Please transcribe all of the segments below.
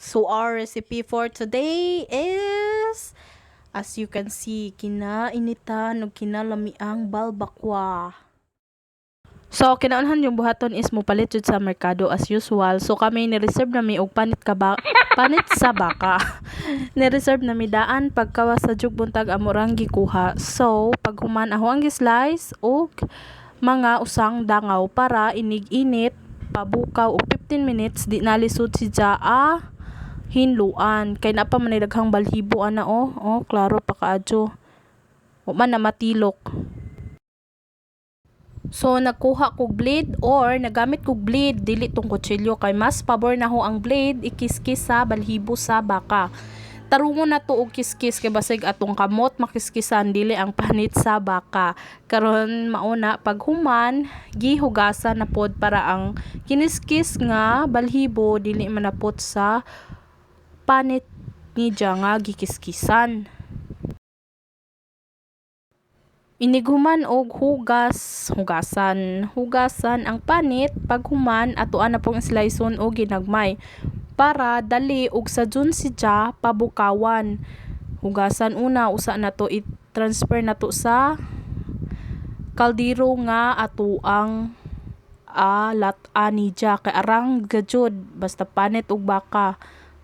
So our recipe for today is, as you can see, kinainitan ug kinalamiang balbakwa. So kinaunhan yung buhaton is mopalit jud sa merkado as usual. So kami ni-reserve nami og panit ka ba panit sa baka. Ni-reserve nami daan pagka sa jug buntag amo rang gikuha. So paghuman ako ang gi-slice og mga usang dangaw para inig-init pabukaw og 15 minutes di na lisod si ah hinluan kay naa pa man daghang balhibo ana, oh. Oh, klaro pa kaadyo. Wa man na matilok. So nagkuha kog blade or nagamit kog blade, dili tong kutsilyo kay mas pabor na ho ang blade ikiskis sa balhibo sa baka. Tarungon na to og kiskis kay basig atong kamot makiskisan, dili ang panit sa baka. Karon mauna paghuman gihugasan na pod para ang kiniskis nga balhibo dili manapot sa panit niya nga gikiskisan. Inighuman og hugas, hugasan, hugasan ang panit, paghuman atoa na pong sliceon og ginagmay para dali og sajun siya pabukawan. Hugasan una, usa na to i-transfer na to sa kaldero nga atoang lat-an niya kay arang gajud basta panit og baka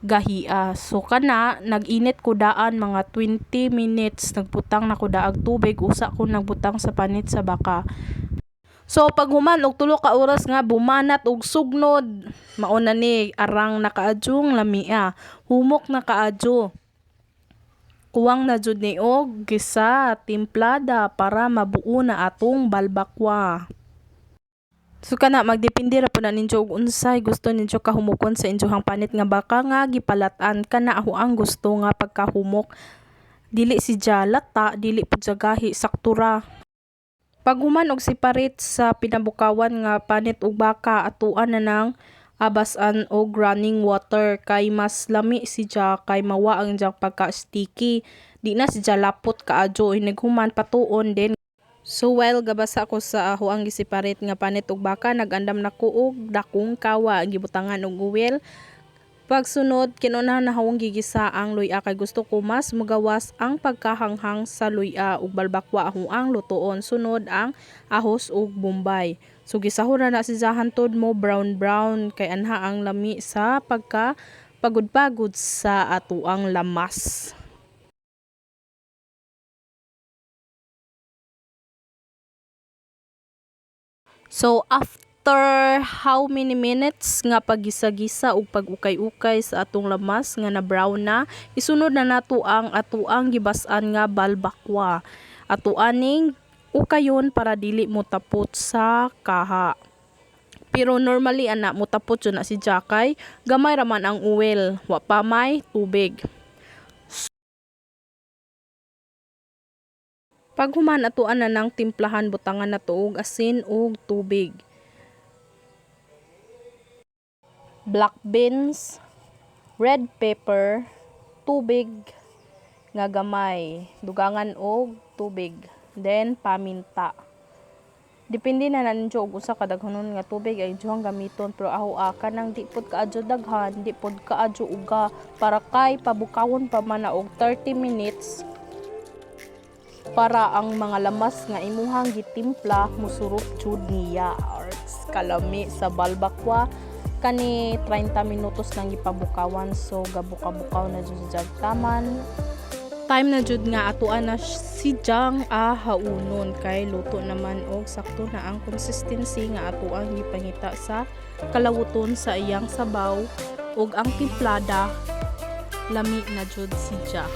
gahia. So kana nag-init ko daan mga 20 minutes, nagbutang na ko daag tubig, usa ko nagbutang sa panit sa baka. So paghuman og 3 ka oras nga bumanat og sugnod, mao na ni arang nakaadyo lamia, humok na kaadyo. Kuwang na jud ni og gisa timplada para mabuo na atong balbakwa. So kana magdepende ra pud na ninyo og unsay gusto ninyo kahumokon sa inyohang panit nga baka nga gipalat-an. Kana ako ang gusto nga pagkahumok. Dili siya lata, dili pud siya gahi, sakto ra. Paghuman og separate sa pinabukawan nga panit og baka, atuan na nang abasan og running water kay mas lami siya kay mawa ang iyang pagka sticky. Di na siya lapot kaadyo inighuman patuon din. So while gabasa ko sa ako ang giseparate nga panit og baka, nag-andam na ko og dakong kawa gibutangan og oil. Pagsunod kinunahan na akong gigisa ang luya kay gusto ko mas mugawas ang pagkahanghang sa luya ug balbakwa ako ang lutuon. Sunod ang ahos ug bombay. So gisahon na na siya hantod mo brown brown kay anha ang lami sa pagka pagod-pagod sa atoang lamas. So after how many minutes nga paggisa-gisa ug pag-ukay-ukay sa atong lamas nga na brown na, isunod na nato ang atoang gibas-an nga balbakwa. Ato aning ukayon para dili mo tapot sa kaha. Pero normally ana motapot jud na si kay gamay ra man ang oil, wa pa may tubig. Paghuman atoan na nang timplahan, butangan nato og asin ug tubig. Black beans, red pepper, tubig nga gamay, dugangan og tubig, then paminta. Depende na ninyo og usa ka daghanon nga tubig ay inyong gamiton, pero ako kanang di pod kaadyo daghan, di pod kaadyo uga para kay pabukawon pa man na og 30 minutes para ang mga lamas nga imuhang gitimpla musurop jud niya. Arts kalami sa balbakwa kani 30 minutos nang gipabukawan, so gabuka-bukaw na jud siya taman. Time na jud nga atoan na si Jang ahaunon kay luto naman og sakto na ang consistency nga atoang gipangita sa kalawuton sa iyang sabaw ug ang timplada lami na jud si Ja.